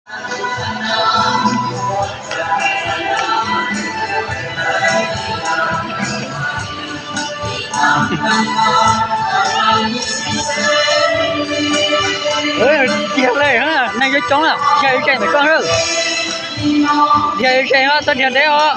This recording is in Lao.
ເອີຍ ກຽມເລີຍຫັ້ນນະ ນາຍຍົກຈົ່ງລະ ເດຍວເຄ ໄປກ່ອນເດີ ເດຍວເຄ ເຮົາ ຕອນເດຍວເດ ເອົາ.